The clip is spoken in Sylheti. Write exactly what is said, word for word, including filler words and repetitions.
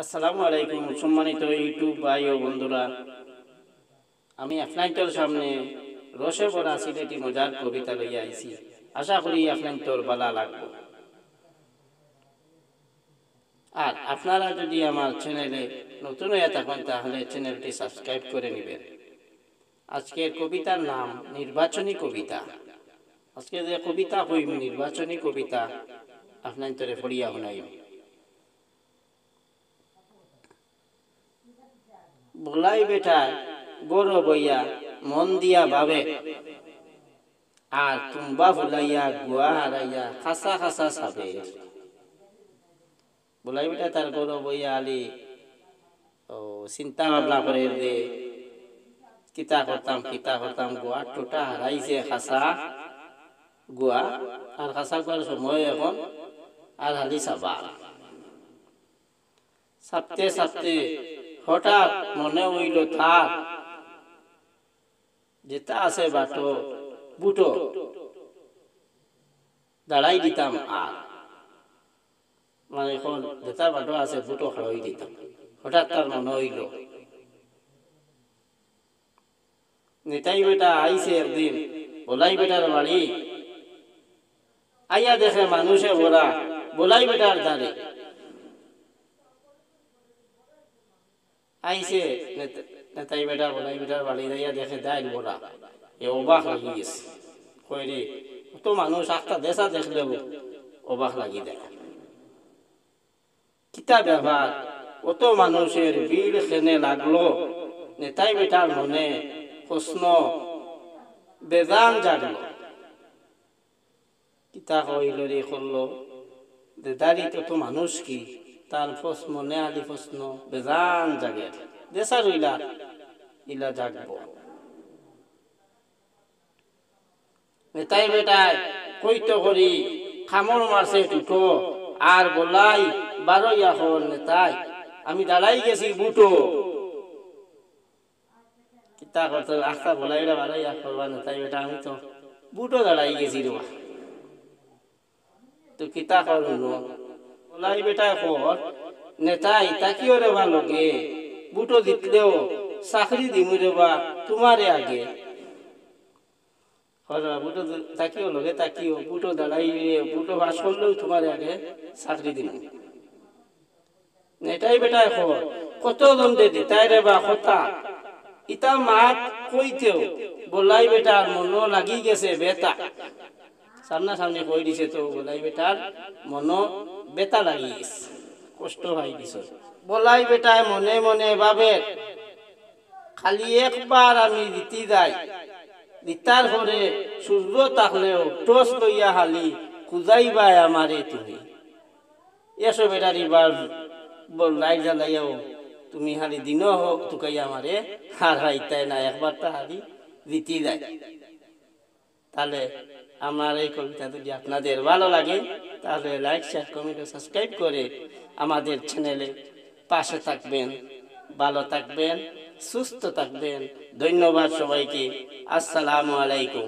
আসসালামু আলাইকুম, সম্মানিত YouTube ভাই ও বন্ধুরা, আমি আপনাইন্তর সামনে রসে ভরা সিলেটি মজার কবিতা লইয়া আইছি। আশা করি আপনাইন্তর ভালা লাগবো। আর আপনারা যদি আমার চ্যানেলে নতুন হইয়া থাকেন, তাহলে চ্যানেলটি সাবস্ক্রাইব করে নিবেন। আজকের কবিতার নাম নির্বাচনী কবিতা। আজকে যে কবিতা কইমু, নির্বাচনী কবিতা, আপনাইন্তরে পড়িয়া হুনাইমু। বলাই বেটায় গরো বইয়া মন দিয়া ভাবে, আর তুম্বা ফুলাইয়া গুয়া হারাইয়া খাসা খাসা সাবের। বলাই বেটা তার গরো বইয়া আলি, ও, চিন্তা ভাবনা করে যে, কিতা করতাম, কিতা করতাম, গুয়া টোটা হারাইছে খাসা গুয়া, আর খাসা গুয়ার সময় এখন আর হালি সাবার। সাপতে সাপতে হঠাৎ মনে হইল তার, যেটা আছে বাটো বুটো দাঁড়াই দিতাম আর, মানে, এখন যেটা বাটো আছে বুটো খাড়াই দিতাম। হঠাৎ তার মনে হইল, নেতাই বেটা আইছে একদিন বলাই বেটার বাড়ি, আইয়া দেখে মানুষে ভরা বলাই বেটার দ্বারে। আইছে নেতা-, নেতাই বেটা বলাই বেটার বাড়ি যাইয়া দেখে দাইল ভরা। এ অবাক লাগি গেছে। কয় রে, অত মানুষ আখতা দেশা দেখলেও অবাক লাগি যায়। কিতা ব্যাপার, অত মানুষের ভিড় কেনে লাগলো? নেতাই বেটার মনে প্রশ্ন বেজান জাগলো। কিতা কইল রে করলো, যে দাঁড়িত অত মানুষ কি, তার প্রশ্ন, মনে আলি প্রশ্ন বেজান জাগে। দেশা রইলা ইলা জাগবো। নেতাই বেটায় কইতো করি কামড় মারছে টুটো, আর বলাই বারইয়া কর নেতাই, আমি দাঁড়াই গেছি বুটো। কিতা করতো, আখতা বলাই বেটা বারইয়া করবা নেতাই বেটা, আমি তো বুটো দাঁড়াই গেছি রে বা। তো কিতা কর হুনো, বলাই বেটায় কর, নেতাই তাকিও রে বা লগে, বুটো জিতলেও চাকরি দিমু রে বা তুমারে আগে। বুটো থাকিও, লগে থাকিও, বুটো দাঁড়াইলে, বুটো পাস করলেও তুমারে আগে চাকরি দিমু। নেতাই বেটায় কর, কত জন দে দিতায় রে বা কথা। ইতা মাত কইতেও বলাই বেটার মনো লাগি গেছে বেতা। সামনাসামনি কই দিছে তো বলাই বেটার মনো বেতা লাগি গেছে, কষ্ট হই গেছে। বলাই বেটায় মনে মনে ভাবে, খালি একবার আমি জিতি যাই, জিতার পরে সূর্য থাকলেও টর্চ লইয়া খালি খুজাইবায় আমারে তুমি। এসো বেটার ইবার বল লাইট জ্বালাইয়াও তুমি খালি দিনও হোক তুকাইয়া আমারে হারাইতায় না, একবার তা খালি জিতি যাই। তাহলে আমার এই কবিতা যদি আপনাদের ভালো লাগে, তাহলে লাইক, শেয়ার, কমেন্ট ও সাবস্ক্রাইব করে আমাদের চ্যানেলে পাশে থাকবেন। ভালো থাকবেন, সুস্থ থাকবেন। ধন্যবাদ সবাইকে। আসসালামু আলাইকুম।